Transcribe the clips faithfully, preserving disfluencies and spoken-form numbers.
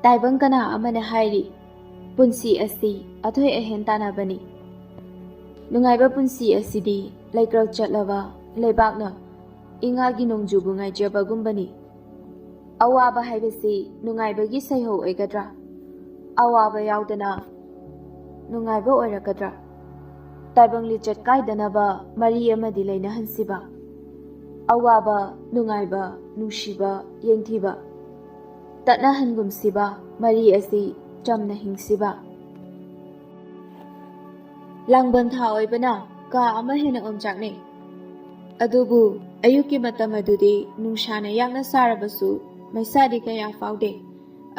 ꯇꯥꯏꯕꯪ ꯀꯅꯥ ꯑꯃꯅ ꯍꯥꯏꯔꯤ, ꯄꯨꯟꯁꯤ ꯑꯁꯤ ꯑꯊꯣꯏ ꯑꯍꯦꯟ ꯇꯥꯟꯅꯕꯅꯤ꯫ ꯅꯨꯡꯉꯥꯏꯕ ꯄꯨꯟꯁꯤ ꯑꯁꯤꯗꯤ ꯂꯩꯀ꯭ꯔꯛ ꯆꯠꯂꯕ ꯂꯩꯕꯥꯛꯅ ꯏꯉꯥꯒꯤ ꯅꯣꯡꯖꯨꯕꯨ ꯉꯥꯏꯖꯕꯒꯨꯝꯕꯅꯤ꯫ ꯑꯋꯥꯕ ꯍꯥꯏꯕꯁꯤ ꯅꯨꯡꯉꯥꯏꯕꯒꯤ ꯁꯩꯍꯧ ꯑꯣꯏꯒꯗ꯭ꯔꯥ? ꯑꯋꯥꯕ ꯌꯥꯎꯗꯅ ꯅꯨꯡꯉꯥꯏꯕ ꯑꯣꯏꯔꯛꯀꯗ꯭ꯔꯥ? ꯇꯥꯏꯕꯪ ꯂꯤꯆꯠ ꯀꯥꯏꯗꯅꯕ ꯃꯔꯤ ꯑꯃꯗꯤ ꯂꯩꯅꯍꯟꯁꯤꯕ꯫ ꯑꯋꯥꯕ, ꯅꯨꯡꯉꯥꯏꯕ, ꯅꯨꯡꯁꯤꯕ, ꯌꯦꯡꯊꯤꯕ ꯇꯠꯅꯍꯟꯒꯨꯝꯁꯤꯕ, ꯃꯔꯤ ꯑꯁꯤ ꯆꯝꯅ ꯍꯤꯡꯁꯤꯕ꯫ ꯂꯥꯡꯕꯟ ꯊꯥ ꯑꯣꯏꯕꯅ ꯀꯥ ꯑꯃ ꯍꯦꯟꯅ ꯑꯣꯝꯆꯥꯛꯅꯩ꯫ ꯑꯗꯨꯕꯨ ꯑꯌꯨꯛꯀꯤ ꯃꯇꯝ ꯑꯗꯨꯗꯤ ꯅꯨꯡꯁꯥꯅ ꯌꯥꯛꯅ ꯁꯥꯔꯕꯁꯨ ꯃꯩꯁꯥꯗꯤ ꯀꯌꯥ ꯐꯥꯎꯗꯦ꯫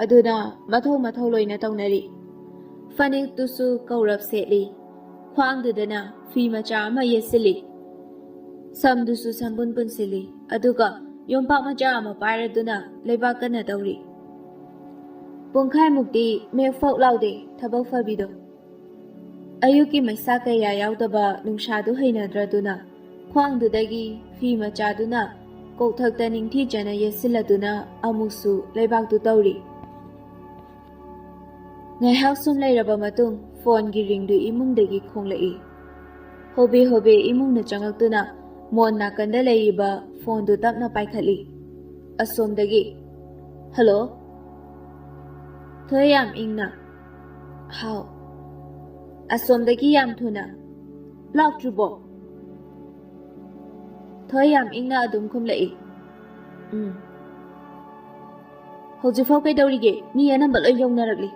ꯑꯗꯨꯅ ꯃꯊꯧ ꯃꯊꯧ ꯂꯣꯏꯅ ꯇꯧꯅꯔꯤ꯫ ꯐꯅꯦꯛꯇꯨꯁꯨ ꯀꯧꯔꯞ ꯁꯦꯠꯂꯤ꯫ ꯈ꯭ꯋꯥꯡꯗꯨꯗꯅ ꯐꯤ ꯃꯆꯥ ꯑꯃ ꯌꯦꯠꯁꯤꯜꯂꯤ꯫ ꯁꯝꯗꯨꯁꯨ ꯁꯝꯕꯨꯟ ꯄꯨꯟꯁꯤꯜꯂꯤ꯫ ꯑꯗꯨꯒ ꯌꯣꯝꯄꯥꯛ ꯃꯆꯥ ꯑꯃ ꯄꯥꯏꯔꯗꯨꯅ ꯂꯩꯕꯥꯛ ꯀꯟꯅ ꯇꯧꯔꯤ꯫ ꯄꯨꯡꯈꯥꯏꯃꯨꯛꯇꯤ ꯃꯦꯛ ꯐꯧ ꯂꯥꯎꯗꯦ ꯊꯕꯛ ꯐꯕꯤꯗꯣ꯫ ꯑꯌꯨꯛꯀꯤ ꯃꯩꯁꯥ ꯀꯌꯥ ꯌꯥꯎꯗꯕ ꯅꯨꯡꯁꯥꯗꯨ ꯍꯩꯅꯗ꯭ꯔꯗꯨꯅ ꯈ꯭ꯋꯥꯡꯗꯨꯗꯒꯤ ꯐꯤ ꯃꯆꯥꯗꯨꯅ ꯀꯣꯛꯊꯛꯇ ꯅꯤꯡꯊꯤꯖꯅ ꯌꯦꯠꯁꯤꯜꯂꯗꯨꯅ ꯑꯃꯨꯛꯁꯨ ꯂꯩꯕꯥꯛꯇꯨ ꯇꯧꯔꯤ꯫ ꯉꯥꯏꯍꯥꯛ ꯁꯨꯝ ꯂꯩꯔꯕ ꯃꯇꯨꯡ ꯐꯣꯟꯒꯤ ꯔꯤꯡꯗꯨ ꯏꯃꯨꯡꯗꯒꯤ ꯈꯣꯡꯂꯛꯏ꯫ ꯍꯣꯕꯦ ꯍꯣꯕꯦ ꯏꯃꯨꯡꯗ ꯆꯪꯉꯛꯇꯨꯅ ꯃꯣꯟ ꯅꯥꯀꯟꯗ ꯂꯩꯔꯤꯕ ꯐꯣꯟꯗꯨ ꯇꯞꯅ ꯄꯥꯏꯈꯠꯂꯤ꯫ ꯑꯁꯣꯝꯗꯒꯤ, "ꯍꯜꯂꯣ?" ꯊꯣꯏ ꯌꯥꯝ ꯏꯪꯅ, "ꯍꯥꯎ?" ꯑꯁꯣꯝꯗꯒꯤ ꯌꯥꯝ ꯊꯨꯅ, "ꯂꯥꯛꯇ꯭ꯔꯤꯕꯣ?" ꯊꯣꯏ ꯌꯥꯝ ꯏꯪꯅ ꯑꯗꯨꯝ ꯈꯨꯝꯂꯛꯏ, "ꯎꯝ꯫ ꯍꯧꯖꯤꯛꯐꯥꯎ ꯀꯩꯗꯧꯔꯤꯒꯦ? ꯃꯤ ꯑꯅꯝꯕ ꯂꯣꯏ ꯌꯧꯅꯔꯛꯂꯤ꯫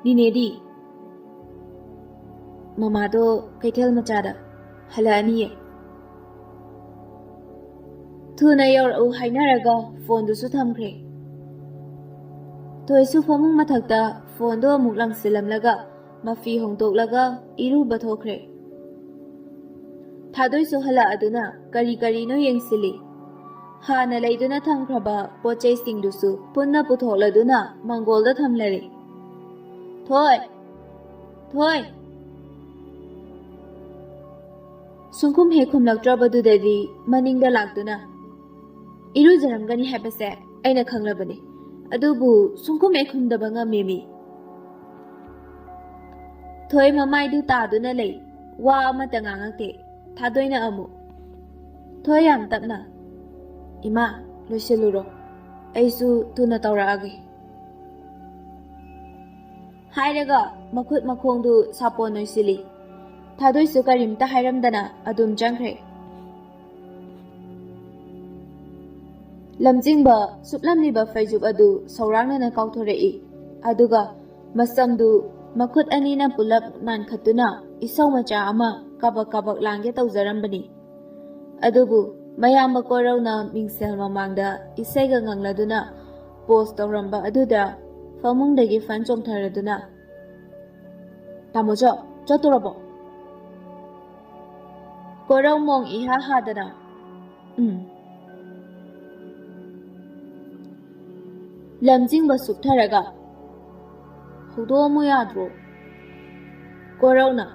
ꯅꯤꯅꯦꯗꯤ?" "ꯃꯃꯥꯗꯣ ꯀꯩꯊꯦꯜ ꯃꯆꯥꯗ ꯍꯜꯂꯛꯑꯅꯤꯌꯦ꯫" ꯊꯨꯅ ꯌꯧꯔꯛꯎ ꯍꯥꯏꯅꯔꯒ ꯐꯣꯟꯗꯨꯁꯨ ꯊꯝꯈ꯭ꯔꯦ꯫ ꯊꯣꯏꯁꯨ ꯐꯃꯨꯡ ꯃꯊꯛꯇ ꯐꯣꯟꯗꯣ ꯑꯃꯨꯛ ꯂꯪꯁꯤꯜꯂꯝꯂꯒ ꯃꯐꯤ ꯍꯣꯡꯗꯣꯛꯂꯒ ꯏꯔꯨꯕ ꯊꯣꯛꯈ꯭ꯔꯦ꯫ ꯊꯥꯗꯣꯏꯁꯨ ꯍꯜꯂꯛꯑꯗꯨꯅ ꯀꯔꯤ ꯀꯔꯤꯅꯣ ꯌꯦꯡꯁꯤꯜꯂꯤ꯫ ꯍꯥꯟꯅ ꯂꯩꯗꯨꯅ ꯊꯝꯈ꯭ꯔꯕ ꯄꯣꯠ ꯆꯩꯁꯤꯡꯗꯨꯁꯨ ꯄꯨꯟꯅ ꯄꯨꯊꯣꯛꯂꯗꯨꯅ ꯃꯪꯒꯣꯜꯗ ꯊꯝꯂꯔꯦ꯫ "ꯊꯣꯏ!" ꯊꯣꯏ! ꯁꯨꯡꯈꯨꯝ ꯍꯦꯛ ꯈꯨꯝꯂꯛꯇ꯭ꯔꯕꯗꯨꯗꯗꯤ ꯃꯅꯤꯡꯗ ꯂꯥꯛꯇꯨꯅ, "ꯏꯔꯨꯖꯔꯝꯒꯅꯤ ꯍꯥꯏꯕꯁꯦ ꯑꯩꯅ ꯈꯪꯂꯕꯅꯤ, ꯑꯗꯨꯕꯨ ꯁꯨꯡꯈꯨꯝ ꯍꯦꯛ ꯈꯨꯝꯗꯕ ꯉꯝꯃꯦꯃꯤ꯫" ꯊꯣꯏ ꯃꯃꯥꯏꯗꯨ ꯇꯥꯗꯨꯅ ꯂꯩ, ꯋꯥ ꯑꯃꯠꯇ ꯉꯥꯡꯉꯛꯇꯦ꯫ ꯊꯥꯗꯣꯏꯅ ꯑꯃꯨꯛ, ꯊꯣꯏ ꯌꯥꯝ ꯇꯞꯅ, "ꯏꯃꯥ, ꯂꯣꯏꯁꯤꯜꯂꯨꯔꯣ, ꯑꯩꯁꯨ ꯊꯨꯅ ꯇꯧꯔꯛꯑꯒꯦ" ꯍꯥꯏꯔꯒ ꯃꯈꯨꯠ ꯃꯈꯣꯡꯗꯨ ꯁꯥꯄꯣꯟ ꯅꯣꯏꯁꯤꯜꯂꯤ꯫ ꯊꯥꯗꯣꯏꯁꯨ ꯀꯔꯤꯝꯇ ꯍꯥꯏꯔꯝꯗꯅ ꯑꯗꯨꯝ ꯆꯪꯈ꯭ꯔꯦ꯫ ꯂꯝꯖꯤꯡꯕ ꯁꯨꯞꯂꯝꯂꯤꯕ ꯐꯩꯖꯨꯞ ꯑꯗꯨ ꯁꯧꯔꯥꯡꯅꯅ ꯀꯥꯎꯊꯣꯔꯛꯏ꯫ ꯑꯗꯨꯒ ꯃꯁꯝꯗꯨ ꯃꯈꯨꯠ ꯑꯅꯤꯅ ꯄꯨꯂꯞ ꯅꯥꯟꯈꯠꯇꯨꯅ ꯏꯁꯧ ꯃꯆꯥ ꯑꯃ ꯀꯥꯕꯛ ꯀꯥꯕꯛ ꯂꯥꯡꯒꯦ ꯇꯧꯖꯔꯝꯕꯅꯤ꯫ ꯑꯗꯨꯕꯨ ꯃꯌꯥꯝꯕ ꯀꯣꯔꯧꯅ ꯃꯤꯡꯁꯦꯜ ꯃꯃꯥꯡꯗ ꯏꯁꯩꯒ ꯉꯪꯂꯗꯨꯅ ꯄꯣꯁ ꯇꯧꯔꯝꯕ ꯑꯗꯨꯗ ꯐꯃꯨꯡꯗꯒꯤ ꯐꯟ ꯆꯣꯡꯊꯔꯗꯨꯅ, "ꯇꯥꯃꯣꯆꯧ, ꯆꯠꯇꯣꯔꯕꯣ?" ꯀꯣꯔꯧ ꯃꯣꯡ ꯏꯍꯥ ꯍꯥꯗꯅ, "ꯎꯝ꯫" ꯂꯝꯖꯤꯡꯕ ꯁꯨꯞꯊꯔꯒ, "ꯍꯧꯗꯣꯛꯑꯝꯃꯨ ꯌꯥꯗ꯭ꯔꯣ?" ꯀꯣꯔꯧꯅ,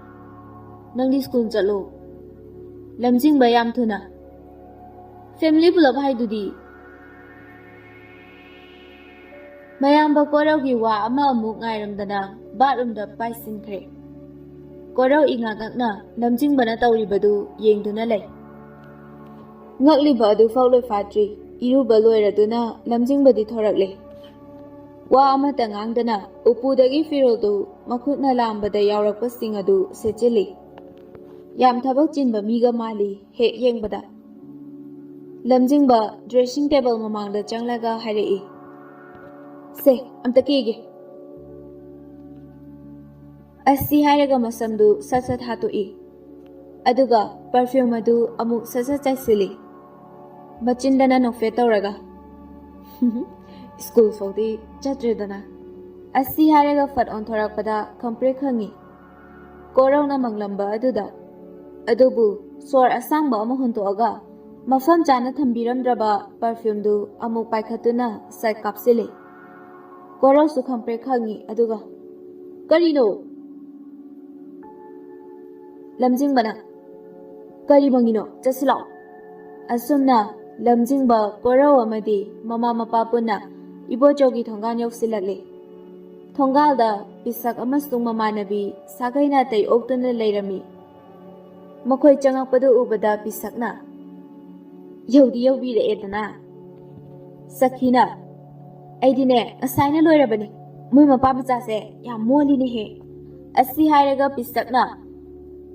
"ꯅꯪꯗꯤ ꯁ꯭ꯀꯨꯜ ꯆꯠꯂꯣ꯫" ꯂꯝꯖꯤꯡꯕ ꯌꯥꯝ ꯊꯨꯅ, "ꯐꯦꯃꯤꯂꯤ ꯄꯨꯂꯞ ꯍꯥꯏꯗꯨꯗꯤ?" ꯃꯌꯥꯝꯕ ꯀꯣꯔꯧꯒꯤ ꯋꯥ ꯑꯃ ꯑꯃꯨꯛ ꯉꯥꯏꯔꯝꯗꯅ ꯕꯥꯠꯔꯨꯝꯗ ꯄꯥꯏꯁꯤꯟꯈ꯭ꯔꯦ꯫ ꯀꯣꯔꯧ ꯏꯉꯥꯛ ꯉꯛꯅ ꯂꯝꯖꯤꯡꯕꯅ ꯇꯧꯔꯤꯕꯗꯨ ꯌꯦꯡꯗꯨꯅ ꯂꯩ꯫ ꯉꯛꯂꯤꯕ ꯑꯗꯨꯐꯥꯎ ꯂꯣꯏꯐꯥꯠꯇ꯭ꯔꯤ, ꯏꯔꯨꯕ ꯂꯣꯏꯔꯗꯨꯅ ꯂꯝꯖꯤꯡꯕꯗꯤ ꯊꯣꯔꯛꯂꯦ꯫ ꯋꯥ ꯑꯃꯠꯇ ꯉꯥꯡꯗꯅ ꯎꯄꯨꯗꯒꯤ ꯐꯤꯔꯣꯜꯗꯨ ꯃꯈꯨꯠꯅ ꯂꯥꯝꯕꯗ ꯌꯥꯎꯔꯛꯄꯁꯤꯡ ꯑꯗꯨ ꯁꯦꯠꯆꯤꯜꯂꯤ꯫ ꯌꯥꯝ ꯊꯕꯛ ꯆꯤꯟꯕ ꯃꯤꯒ ꯃꯥꯜꯂꯤ ꯍꯦꯛ ꯌꯦꯡꯕꯗ꯫ ꯂꯝꯖꯤꯡꯕ ꯗ꯭ꯔꯦꯁꯤꯡ ꯇꯦꯕꯜ ꯃꯃꯥꯡꯗ ꯆꯪꯂꯒ ꯍꯥꯏꯔꯛꯏ, "ꯁꯦ, ꯑꯝꯇ ꯀꯦꯒꯦ꯫" ꯑꯁꯤ ꯍꯥꯏꯔꯒ ꯃꯁꯝꯗꯨ ꯁꯠ ꯁꯠ ꯍꯥꯠꯇꯣꯛꯏ꯫ ꯑꯗꯨꯒ ꯄꯔꯐ꯭ꯌꯨꯝ ꯑꯗꯨ ꯑꯃꯨꯛ ꯁꯠ ꯁꯠ ꯆꯥꯏꯁꯤꯜꯂꯤ꯫ ꯃꯆꯤꯟꯗꯅ ꯅꯣꯛꯐꯦꯠ ꯇꯧꯔꯒ, "ꯁ꯭ꯀꯨꯜ ꯐꯥꯎꯗꯤ ꯆꯠꯇ꯭ꯔꯦꯗꯅ꯫" ꯑꯁꯤ ꯍꯥꯏꯔꯒ ꯐꯠ ꯑꯣꯟꯊꯣꯔꯛꯄꯗ ꯈꯪꯄ꯭ꯔꯦꯛ ꯈꯪꯉꯤ꯫ ꯀꯣꯔꯧꯅ ꯃꯪꯂꯝꯕ ꯑꯗꯨꯗ꯫ ꯑꯗꯨꯕꯨ ꯁꯣꯔ ꯑꯁꯥꯡꯕ ꯑꯃ ꯍꯣꯟꯇꯣꯛꯑꯒ ꯃꯐꯝ ꯆꯥꯅ ꯊꯝꯕꯤꯔꯝꯗ꯭ꯔꯕ ꯄꯔꯐ꯭ꯌꯨꯝꯗꯨ ꯑꯃꯨꯛ ꯄꯥꯏꯈꯠꯇꯨꯅ ꯁꯠ ꯀꯥꯞꯁꯤꯜꯂꯤ꯫ ꯀꯣꯔꯧꯁꯨ ꯈꯪꯄ꯭ꯔꯦꯛ ꯈꯪꯉꯤ꯫ ꯑꯗꯨꯒ, "ꯀꯔꯤꯅꯣ?" ꯂꯝꯖꯤꯡꯕꯅ, "ꯀꯔꯤ ꯃꯪꯒꯤꯅꯣ? ꯆꯠꯁꯤ ꯂꯥꯛꯑꯣ꯫" ꯑꯁꯨꯝꯅ ꯂꯝꯖꯤꯡꯕ, ꯀꯣꯔꯧ ꯑꯃꯗꯤ ꯃꯃꯥ ꯃꯄꯥ ꯄꯨꯟꯅ ꯏꯕꯣꯆꯧꯒꯤ ꯊꯣꯡꯒꯥꯟ ꯌꯧꯁꯤꯜꯂꯛꯂꯦ꯫ ꯊꯣꯡꯒꯥꯜꯗ ꯄꯤꯁꯛ ꯑꯃꯁꯨꯡ ꯃꯃꯥꯟꯅꯕꯤ ꯁꯥꯒꯩ ꯅꯥꯇꯩ ꯑꯣꯛꯇꯨꯅ ꯂꯩꯔꯝꯃꯤ꯫ ꯃꯈꯣꯏ ꯆꯪꯉꯛꯄꯗꯨ ꯎꯕꯗ ꯄꯤꯁꯛꯅ, "ꯌꯧꯗꯤ ꯌꯧꯕꯤꯔꯛꯑꯦꯗꯅ꯫" ꯁꯈꯤꯅ, "ꯑꯩꯗꯤꯅꯦ ꯉꯁꯥꯏꯅ ꯂꯣꯏꯔꯕꯅꯤ꯫ ꯃꯣꯏ ꯃꯄꯥ ꯃꯆꯥꯁꯦ ꯌꯥꯝ ꯃꯣꯜꯂꯤꯅꯦꯍꯦ꯫" ꯑꯁꯤ ꯍꯥꯏꯔꯒ ꯄꯤꯁꯛꯅ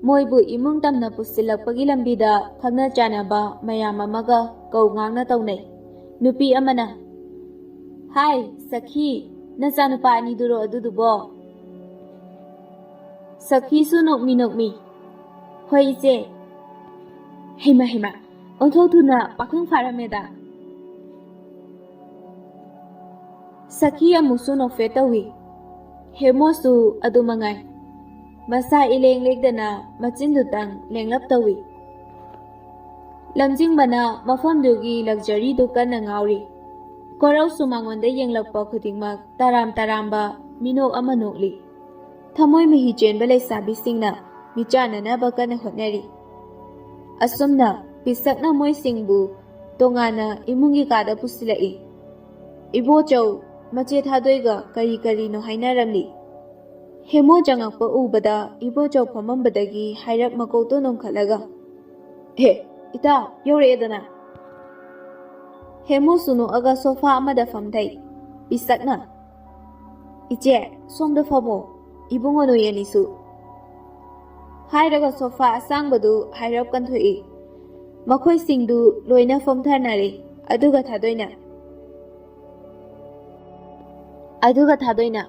ꯃꯣꯏꯕꯨ ꯏꯃꯨꯡ ꯇꯝꯅ ꯄꯨꯁꯤꯜꯂꯛꯄꯒꯤ ꯂꯝꯕꯤꯗ ꯈꯪꯅ ꯆꯥꯟꯅꯕ ꯃꯌꯥꯝ ꯑꯃꯒ ꯀꯧ ꯉꯥꯡꯅ ꯇꯧꯅꯩ꯫ ꯅꯨꯄꯤ ꯑꯃꯅ, "ꯍꯥꯏ, ꯁꯈꯤ, ꯅꯆꯥꯅꯨꯄꯥ ꯑꯅꯤꯗꯨꯔꯣ ꯑꯗꯨꯗꯨꯕꯣ?" ꯁꯈꯤꯁꯨ ꯅꯣꯛꯃꯤ ꯅꯣꯛꯃꯤ, "ꯍꯣꯏ, ꯏꯆꯦ꯫" "ꯍꯩꯃ, ꯍꯩꯃ, ꯑꯣꯟꯊꯣꯛ ꯊꯨꯅ ꯄꯥꯈꯪ ꯐꯥꯔꯝꯃꯦꯗ꯫" ꯁꯈꯤ ꯑꯃꯨꯛꯁꯨ ꯅꯣꯛꯐꯦꯠ ꯇꯧꯏ꯫ ꯍꯦꯃꯣꯁꯨ ꯑꯗꯨ ꯃꯉꯥꯏ꯫ ꯃꯁꯥ ꯏꯂꯦꯡ ꯂꯦꯡꯗꯅ ꯃꯆꯤꯟꯗꯨꯇꯪ ꯂꯦꯡꯂꯞ ꯇꯧꯏ꯫ ꯂꯝꯖꯤꯡꯕꯅ ꯃꯐꯝꯗꯨꯒꯤ ꯂꯛꯖꯔꯤꯗꯨ ꯀꯟꯅ ꯉꯥꯎꯔꯤ꯫ ꯀꯣꯔꯧꯁꯨ ꯃꯉꯣꯟꯗ ꯌꯦꯡꯂꯛꯄ ꯈꯨꯗꯤꯡꯃꯛ ꯇꯔꯥꯝ ꯇꯔꯥꯝꯕ ꯃꯤꯅꯣꯛ ꯑꯃ ꯅꯣꯛꯂꯤ꯫ ꯊꯃꯣꯏ ꯃꯍꯤ ꯆꯦꯟꯕ ꯂꯩꯁꯥꯕꯤꯁꯤꯡꯅ ꯃꯤꯆꯥꯟꯅꯅꯕ ꯀꯟꯅ ꯍꯣꯠꯅꯔꯤ꯫ ꯑꯁꯨꯝꯅ ꯄꯤꯁꯛꯅ ꯃꯣꯏꯁꯤꯡꯕꯨ ꯇꯣꯉꯥꯟꯅ ꯏꯃꯨꯡꯒꯤ ꯀꯥꯗ ꯄꯨꯁꯤꯜꯂꯛꯏ꯫ ꯏꯕꯣꯆꯧ, ꯃꯆꯦ ꯊꯥꯗꯣꯏꯒ ꯀꯔꯤ ꯀꯔꯤꯅꯣ ꯍꯥꯏꯅꯔꯝꯂꯤ꯫ ꯍꯦꯃꯣ ꯆꯪꯉꯛꯄ ꯎꯕꯗ ꯏꯕꯣꯆꯧ ꯐꯝꯃꯝꯕꯗꯒꯤ ꯍꯥꯏꯔꯞ ꯃꯀꯣꯛꯇꯣ ꯅꯣꯝꯈꯠꯂꯒ, "ꯍꯦ, ꯏꯇꯥ, ꯌꯧꯔꯛꯑꯦꯗꯅ!" ꯍꯦꯃꯣꯁꯨ ꯅꯣꯛꯑꯒ ꯁꯣꯐꯥ ꯑꯃꯗ ꯐꯝꯊꯩ꯫ ꯄꯤꯁꯛꯅ, "ꯏꯆꯦ, ꯁꯣꯝꯗ ꯐꯝꯃꯣ, ꯏꯕꯨꯡꯉꯣ ꯅꯣꯏ ꯑꯅꯤꯁꯨ," ꯍꯥꯏꯔꯒ ꯁꯣꯐꯥ ꯑꯁꯥꯡꯕꯗꯨ ꯍꯥꯏꯔꯞ ꯀꯟꯊꯣꯛꯏ꯫ ꯃꯈꯣꯏꯁꯤꯡꯗꯨ ꯂꯣꯏꯅ ꯐꯝꯊꯅꯔꯦ꯫ ꯑꯗꯨꯒ ꯊꯥꯗꯣꯏꯅ, ꯑꯗꯨꯒ ꯊꯥꯗꯣꯏꯅ,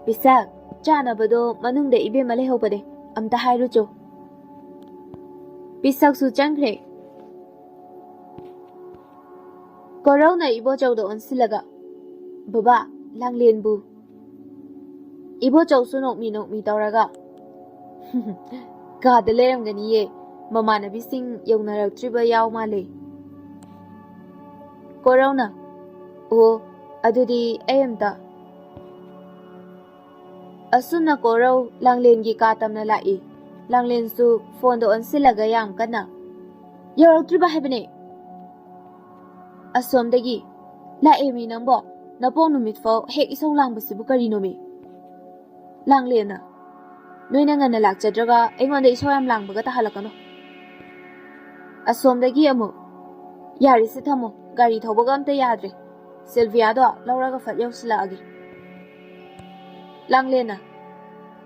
"ꯄꯤꯁꯛ, ꯆꯥꯅꯕꯗꯣ ꯃꯅꯨꯡꯗ ꯏꯕꯦꯝꯃ ꯂꯩꯍꯧꯕꯅꯦ, ꯑꯝꯇ ꯍꯥꯏꯔꯨꯆꯣ꯫" ꯄꯤꯁꯛꯁꯨ ꯆꯪꯈ꯭ꯔꯦ꯫ ꯀꯣꯔꯧꯅ ꯏꯕꯣꯆꯧꯗ ꯑꯣꯟꯁꯤꯜꯂꯒ, "ꯕꯕꯥ, ꯂꯥꯡꯂꯦꯟꯕꯨ?" ꯏꯕꯣꯆꯧꯁꯨ ꯅꯣꯛꯃꯤ ꯅꯣꯛꯃꯤ ꯇꯧꯔꯒ, "ꯀꯥꯗ ꯂꯩꯔꯝꯒꯅꯤꯌꯦ, ꯃꯃꯥꯟꯅꯕꯤꯁꯤꯡ ꯌꯧꯅꯔꯛꯇ꯭ꯔꯤꯕ ꯌꯥꯎ ꯃꯥꯜꯂꯦ꯫" ꯀꯣꯔꯧꯅ, "ꯑꯣ, ꯑꯗꯨꯗꯤ ꯑꯩ ꯑꯝꯇ꯫" ꯑꯁꯨꯝꯅ ꯀꯣꯔꯧ ꯂꯥꯡꯂꯦꯟꯒꯤ ꯀꯥ ꯇꯝꯅ ꯂꯥꯛꯏ꯫ ꯂꯥꯡꯂꯦꯟꯁꯨ ꯐꯣꯟꯗꯣ ꯑꯣꯟꯁꯤꯜꯂꯒ ꯌꯥꯝ ꯀꯟꯅ, "ꯌꯧꯔꯛꯇ꯭ꯔꯤꯕ ꯍꯥꯏꯕꯅꯦ?" ꯑꯁꯣꯝꯗꯒꯤ, "ꯂꯥꯛꯑꯦꯃꯤ ꯅꯪꯕꯣ, ꯅꯄꯣꯛ ꯅꯨꯃꯤꯠ ꯐꯥꯎ ꯍꯦꯛ ꯏꯁꯧ ꯂꯥꯡꯕꯁꯤꯕꯨ ꯀꯔꯤꯅꯣꯃꯤ?" ꯂꯥꯡꯂꯦꯟꯅ, "ꯅꯣꯏꯅ ꯉꯟꯅ ꯂꯥꯛꯆꯗ꯭ꯔꯒ ꯑꯩꯉꯣꯟꯗ ꯏꯁꯧ ꯌꯥꯝ ꯂꯥꯡꯕꯒ ꯇꯥꯍꯜꯂꯛꯀꯅꯨ꯫" ꯑꯁꯣꯝꯗꯒꯤ ꯑꯃꯨꯛ, "ꯌꯥꯔꯦꯁꯦ ꯊꯝꯃꯣ, ꯒꯥꯔꯤ ꯊꯧꯕꯒ ꯑꯝꯇ ꯌꯥꯗ꯭ꯔꯦ, ꯁꯤꯜꯚꯤꯌꯥꯗꯣ ꯂꯧꯔꯒ ꯐꯠ ꯌꯧꯁꯤꯜꯂꯛꯑꯒꯦ꯫" ꯂꯥꯡꯂꯦꯟꯅ,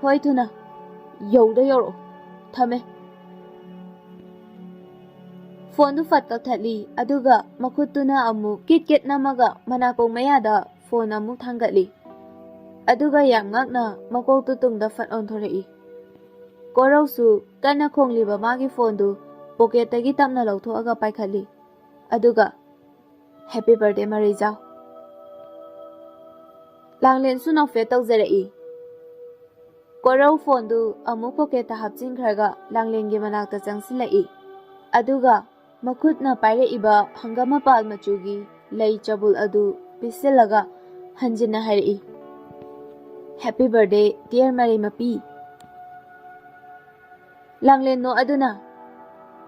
"ꯍꯣꯏ ꯊꯨꯅ ꯌꯧꯗ ꯌꯧꯔꯛꯑꯣ, ꯊꯝꯃꯦ꯫" ꯐꯣꯟꯗꯨ ꯐꯠ ꯀꯛꯊꯠꯂꯤ, ꯑꯗꯨꯒ ꯃꯈꯨꯠꯇꯨꯅ ꯑꯃꯨꯛ ꯀꯤꯠ ꯀꯤꯠ ꯅꯝꯃꯒ ꯃꯅꯥꯀꯣꯡ ꯃꯌꯥꯗ ꯐꯣꯟ ꯑꯃꯨꯛ ꯊꯥꯡꯒꯠꯂꯤ꯫ ꯑꯗꯨꯒ ꯌꯥꯝ ꯉꯛꯅ ꯃꯀꯣꯛꯇꯨ ꯇꯨꯡꯗ ꯐꯠ ꯑꯣꯟꯊꯣꯔꯛꯏ꯫ ꯀꯣꯔꯧꯁꯨ ꯀꯟꯅ ꯈꯣꯡꯂꯤꯕ ꯃꯥꯒꯤ ꯐꯣꯟꯗꯨ ꯄꯣꯀꯦꯠꯇꯒꯤ ꯇꯞꯅ ꯂꯧꯊꯣꯛꯑꯒ ꯄꯥꯏꯈꯠꯂꯤ꯫ ꯑꯗꯨꯒ, "Happy birthday, ꯃꯔꯩꯖꯥꯎ꯫" ꯂꯥꯡꯂꯦꯟꯁꯨ ꯅꯣꯛꯐꯦꯠ ꯇꯧꯖꯔꯛꯏ꯫ ꯀꯣꯔꯧ ꯐꯣꯟꯗꯨ ꯑꯃꯨꯛ ꯄꯣꯀꯦꯠꯇ ꯍꯥꯞꯆꯤꯟꯈ꯭ꯔꯒ ꯂꯥꯡꯂꯦꯟꯒꯤ ꯃꯅꯥꯛꯇ ꯆꯪꯁꯤꯜꯂꯛꯏ꯫ ꯑꯗꯨꯒ ꯃꯈꯨꯠꯅ ꯄꯥꯏꯔꯛꯏꯕ ꯍꯪꯒꯥꯝ ꯃꯄꯥꯜ ꯃꯆꯨꯒꯤ ꯂꯩ ꯆꯕꯨꯜ ꯑꯗꯨ ꯄꯤꯁꯤꯜꯂꯒ ꯍꯟꯖꯤꯟꯅ ꯍꯥꯏꯔꯛꯏ, "Happy birthday, dear ꯃꯔꯩ ꯃꯄꯤ꯫" ꯂꯥꯡꯂꯦꯟ ꯅꯣꯛꯑꯗꯨꯅ,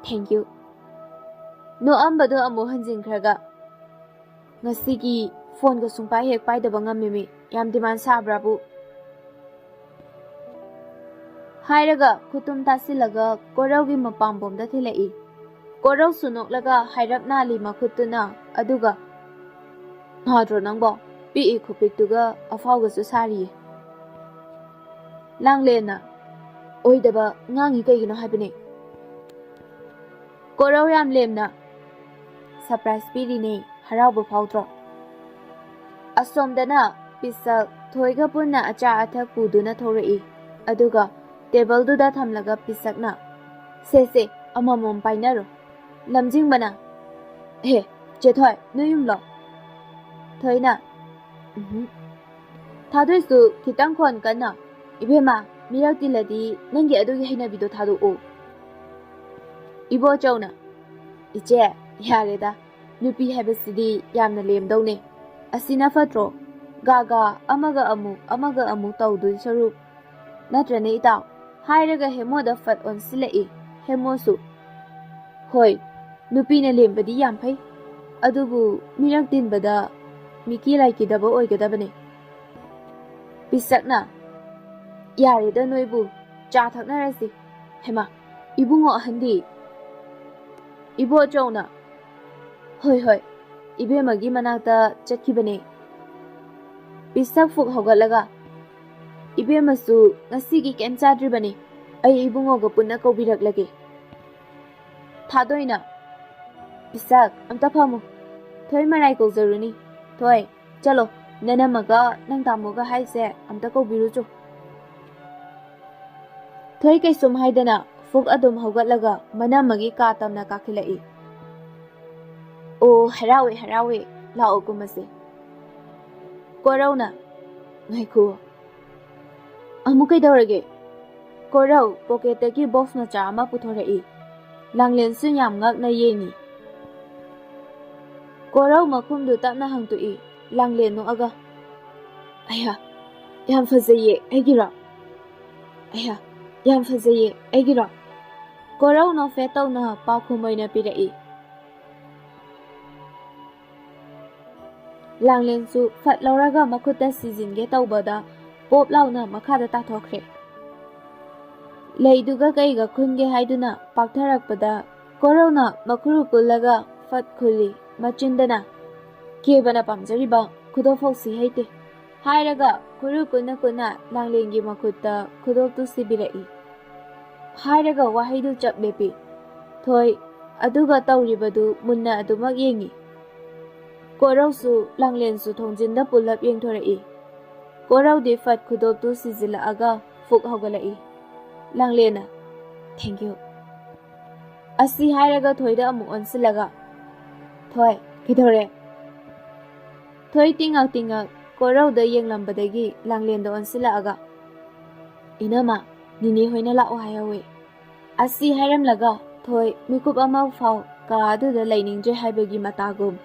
"Thank you꯫" ꯅꯣꯛꯑꯝꯕꯗꯨ ꯑꯃꯨꯛ ꯍꯟꯖꯤꯟꯈ꯭ꯔꯒ, "ꯉꯁꯤꯒꯤ ꯐꯣꯟꯒ ꯁꯨꯡꯄꯥꯏ ꯍꯦꯛ ꯄꯥꯏꯗꯕ ꯉꯝꯃꯤꯃꯤ, ꯌꯥꯝ ꯗꯤꯃꯥꯟ ꯁꯥꯕ꯭ꯔꯥꯕꯨ?" ꯍꯥꯏꯔꯒ ꯈꯨꯇꯨꯝ ꯇꯥꯁꯤꯜꯂꯒ ꯀꯣꯔꯧꯒꯤ ꯃꯄꯥꯝꯕꯣꯝꯗ ꯊꯤꯜꯂꯛꯏ꯫ ꯀꯣꯔꯧꯁꯨ ꯅꯣꯛꯂꯒ ꯍꯥꯏꯔꯞ ꯅꯥꯜꯂꯤ ꯃꯈꯨꯠꯇꯨꯅ, ꯑꯗꯨꯒ, "ꯅꯥꯗ꯭ꯔꯣ ꯅꯪꯕꯣ? ꯄꯤꯛꯏ ꯈꯨꯄꯤꯛꯇꯨꯒ ꯑꯐꯥꯎꯒꯁꯨ ꯁꯥꯔꯤꯌꯦ꯫" ꯂꯥꯡꯂꯦꯟꯅ, "ꯑꯣꯏꯗꯕ ꯉꯥꯡꯉꯤ ꯀꯩꯒꯤꯅꯣ ꯍꯥꯏꯕꯅꯦ?" ꯀꯣꯔꯧ ꯌꯥꯝ ꯂꯦꯝꯅ, "Surprise ꯄꯤꯔꯤꯅꯦ, ꯍꯔꯥꯎꯕ ꯐꯥꯎꯗ꯭ꯔꯣ?" ꯑꯁꯣꯝꯗꯅ ꯄꯤꯁꯛ ꯊꯣꯏꯒ ꯄꯨꯟꯅ ꯑꯆꯥ ꯑꯊꯛ ꯄꯨꯗꯨꯅ ꯊꯣꯔꯛꯏ꯫ ꯑꯗꯨꯒ ꯇꯦꯕꯜꯗꯨꯗ ꯊꯝꯂꯒ ꯄꯤꯁꯛꯅ, "ꯁꯦ ꯁꯦ, ꯑꯃꯃꯝ ꯄꯥꯏꯅꯔꯣ꯫" ꯂꯝꯖꯤꯡꯕꯅ, "ꯑꯦ, ꯆꯦ ꯊꯣꯏ, ꯅꯣꯏ ꯌꯨꯝꯂꯣ?" ꯊꯣꯏꯅ, "ꯎꯝꯍꯨꯝ꯫" ꯊꯥꯗꯣꯏꯁꯨ ꯈꯤꯇꯪ ꯈꯣꯟ ꯀꯟꯅ, "ꯏꯕꯦꯝꯃ, ꯃꯤꯔꯛ ꯇꯤꯜꯂꯗꯤ ꯅꯪꯒꯤ ꯑꯗꯨꯒꯤ ꯍꯩꯅꯕꯤꯗꯣ ꯊꯥꯗꯣꯛꯑꯣ꯫" ꯏꯕꯣꯆꯧꯅ, "ꯏꯆꯦ, ꯌꯥꯔꯦꯗ, ꯅꯨꯄꯤ ꯍꯥꯏꯕꯁꯤꯗꯤ ꯌꯥꯝꯅ ꯂꯦꯝꯗꯧꯅꯦ꯫ ꯑꯁꯤꯅ ꯐꯠꯇ꯭ꯔꯣ? ꯒꯥꯒꯥ ꯑꯃꯒ ꯑꯃꯨꯛ, ꯑꯃꯒ ꯑꯃꯨꯛ ꯇꯧꯗꯣꯏ ꯁꯔꯨꯛ꯫ ꯅꯠꯇ꯭ꯔꯅꯦ, ꯏꯇꯥꯎ?" ꯍꯥꯏꯔꯒ ꯍꯦꯃꯣꯗ ꯐꯠ ꯑꯣꯟꯁꯤꯜꯂꯛꯏ꯫ ꯍꯦꯃꯣꯁꯨ, "ꯍꯣꯏ, ꯅꯨꯄꯤꯅ ꯂꯦꯝꯕꯗꯤ ꯌꯥꯝ ꯐꯩ, ꯑꯗꯨꯕꯨ ꯃꯤꯔꯛ ꯇꯤꯟꯕꯗ ꯃꯤꯀꯤ ꯂꯥꯏꯀꯤꯗꯕ ꯑꯣꯏꯒꯗꯕꯅꯦ꯫" ꯄꯤꯁꯛꯅ, "ꯌꯥꯔꯦꯗ ꯅꯣꯏꯕꯨ, ꯆꯥ ꯊꯛꯅꯔꯁꯤ꯫ ꯍꯦꯃꯥ, ꯏꯕꯨꯡꯉꯣ ꯑꯍꯟꯗꯤ?" ꯏꯕꯣꯆꯧꯅ, "ꯍꯣꯏ ꯍꯣꯏ, ꯏꯕꯦꯝꯃꯒꯤ ꯃꯅꯥꯛꯇ ꯆꯠꯈꯤꯕꯅꯦ꯫" ꯄꯤꯁꯛ ꯐꯨꯛ ꯍꯧꯒꯠꯂꯒ, "ꯏꯕꯦꯝꯃꯁꯨ ꯉꯁꯤꯒꯤ ꯀꯩꯝ ꯆꯥꯗ꯭ꯔꯤꯕꯅꯤ, ꯑꯩ ꯏꯕꯨꯡꯉꯣꯒ ꯄꯨꯟꯅ ꯀꯧꯕꯤꯔꯛꯂꯒꯦ꯫" ꯊꯥꯗꯣꯏꯅ, "ꯄꯤꯁꯛ, ꯑꯝꯇ ꯐꯝꯃꯨ, ꯊꯣꯏ ꯃꯔꯥꯏ ꯀꯧꯖꯔꯨꯅꯤ꯫ ꯊꯣꯏ, ꯆꯠꯂꯣ, ꯅꯅꯝꯃꯒ ꯅꯪ ꯇꯥꯃꯣꯒ ꯍꯥꯏꯁꯦ ꯑꯝꯇ ꯀꯧꯕꯤꯔꯨꯆꯣ꯫" ꯊꯣꯏ ꯀꯩꯁꯨꯝ ꯍꯥꯏꯗꯅ ꯐꯨꯛ ꯑꯗꯨꯝ ꯍꯧꯒꯠꯂꯒ ꯃꯅꯝꯃꯒꯤ ꯀꯥ ꯇꯝꯅ ꯀꯥꯈꯠꯂꯛꯏ꯫ "ꯑꯣ, ꯍꯔꯥꯎꯋꯦ, ꯍꯔꯥꯎꯋꯦ, ꯂꯥꯛꯑꯣ ꯀꯨꯝꯃꯁꯦ꯫" ꯀꯣꯔꯧꯅ, "ꯉꯥꯏꯈꯣ, ꯑꯃꯨꯛ ꯀꯩꯗꯧꯔꯒꯦ?" ꯀꯣꯔꯧ ꯄꯣꯀꯦꯠꯇꯒꯤ ꯕꯣꯛꯁ ꯃꯆꯥ ꯑꯃ ꯄꯨꯊꯣꯔꯛꯏ꯫ ꯂꯥꯡꯂꯦꯟꯁꯨ ꯌꯥꯝ ꯉꯛꯅ ꯌꯦꯡꯉꯤ꯫ ꯀꯣꯔꯧ ꯃꯈꯨꯝꯗꯨ ꯇꯞꯅ ꯍꯥꯡꯗꯣꯛꯏ꯫ ꯂꯥꯡꯂꯦꯟ ꯅꯣꯛꯑꯒ, "ꯑꯌꯥ, ꯌꯥꯝ ꯐꯖꯩꯌꯦ, ꯑꯩꯒꯤꯔꯣ? ꯑꯌꯥ, ꯌꯥꯝ ꯐꯖꯩꯌꯦ, ꯑꯩꯒꯤꯔꯣ?" ꯀꯣꯔꯧ ꯅꯣꯛꯐꯦꯠ ꯇꯧꯅ ꯄꯥꯎꯈꯨꯝ ꯑꯣꯏꯅ ꯄꯤꯔꯛꯏ꯫ ꯂꯥꯡꯂꯦꯟꯁꯨ ꯐꯠ ꯂꯧꯔꯒ ꯃꯈꯨꯠꯇ ꯁꯤꯖꯤꯟꯒꯦ ꯇꯧꯕꯗ ꯄꯣꯞ ꯂꯥꯎꯅ ꯃꯈꯥꯗ ꯇꯥꯊꯣꯛꯈ꯭ꯔꯦ꯫ ꯂꯩꯗꯨꯒ ꯀꯩꯒ ꯈꯨꯟꯒꯦ ꯍꯥꯏꯗꯨꯅ ꯄꯥꯛꯊꯔꯛꯄꯗ ꯀꯣꯔꯧꯅ ꯃꯈꯨꯔꯨ ꯀꯨꯜꯂꯒ ꯐꯠ ꯈꯨꯜꯂꯤ꯫ ꯃꯆꯤꯟꯗꯅ, "ꯀꯦꯕꯅ ꯄꯥꯝꯖꯔꯤꯕ ꯈꯨꯗꯣꯞꯐꯥꯎꯁꯤ ꯍꯩꯇꯦ" ꯍꯥꯏꯔꯒ ꯈꯨꯔꯨ ꯀꯨꯟꯅ ꯀꯨꯟꯅ ꯂꯥꯡꯂꯦꯟꯒꯤ ꯃꯈꯨꯠꯇ ꯈꯨꯗꯣꯞꯇꯨ ꯁꯤꯕꯤꯔꯛꯏ꯫ ꯍꯥꯏꯔꯒ ꯋꯥꯍꯩꯗꯨ ꯆꯞ ꯂꯦꯞꯄꯤ꯫ ꯊꯣꯏ, ꯑꯗꯨꯒ ꯇꯧꯔꯤꯕꯗꯨ ꯃꯨꯟꯅ ꯑꯗꯨꯃꯛ ꯌꯦꯡꯉꯤ꯫ ꯀꯣꯔꯧꯁꯨ ꯂꯥꯡꯂꯦꯟꯁꯨ ꯊꯣꯡꯖꯤꯟꯗ ꯄꯨꯜꯂꯞ ꯌꯦꯡꯊꯣꯔꯛꯏ꯫ ꯀꯣꯔꯧꯗꯤ ꯐꯠ ꯈꯨꯗꯣꯞꯇꯨ ꯁꯤꯖꯤꯜꯂꯛꯑꯒ ꯐꯨꯛ ꯍꯧꯒꯠꯂꯛꯏ꯫ ꯂꯥꯡꯂꯦꯟꯅ, "Thank you" ꯑꯁꯤ ꯍꯥꯏꯔꯒ ꯊꯣꯏꯗ ꯑꯃꯨꯛ ꯑꯣꯟꯁꯤꯜꯂꯒ, "ꯊꯣꯏ, ꯀꯩꯗꯧꯔꯦ?" ꯊꯣꯏ ꯇꯤꯡꯉꯛ ꯇꯤꯡꯉꯛ ꯀꯣꯔꯧꯗ ꯌꯦꯡꯂꯝꯕꯗꯒꯤ ꯂꯥꯡꯂꯦꯟꯗ ꯑꯣꯟꯁꯤꯜꯂꯛꯑꯒ, "ꯏꯅꯝꯃ, ꯅꯤꯅꯦ ꯍꯣꯏꯅ ꯂꯥꯛꯑꯣ ꯍꯥꯏꯍꯧꯋꯦ" ꯑꯁꯤ ꯍꯥꯏꯔꯝꯂꯒ ꯊꯣꯏ ꯃꯤꯀꯨꯞ ꯑꯃ ꯐꯥꯎ ꯀꯥ ꯑꯗꯨꯗ ꯂꯩꯅꯤꯡꯗ꯭ꯔꯦ ꯍꯥꯏꯕꯒꯤ ꯃꯇꯥꯒꯨꯝ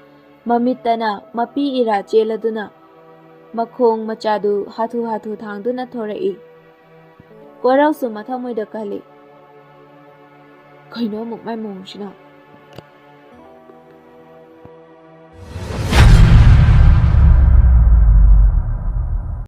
ꯃꯃꯤꯠꯇꯅ ꯃꯄꯤ ꯏꯔꯥ ꯆꯦꯜꯂꯗꯨꯅ ꯃꯈꯣꯡ ꯃꯆꯥꯗꯨ ꯍꯥꯊꯨ ꯍꯥꯊꯨ ꯊꯥꯡꯗꯨꯅ ꯊꯣꯔꯛꯏ꯫ ꯀꯣꯏꯔꯥꯎꯁꯨ ꯃꯊꯃꯣꯏꯗ ꯀꯜꯂꯤ꯫ ꯀꯩꯅꯣ ꯑꯃꯨꯛ ꯃꯥꯏ ꯃꯑꯣꯡꯁꯤꯅ?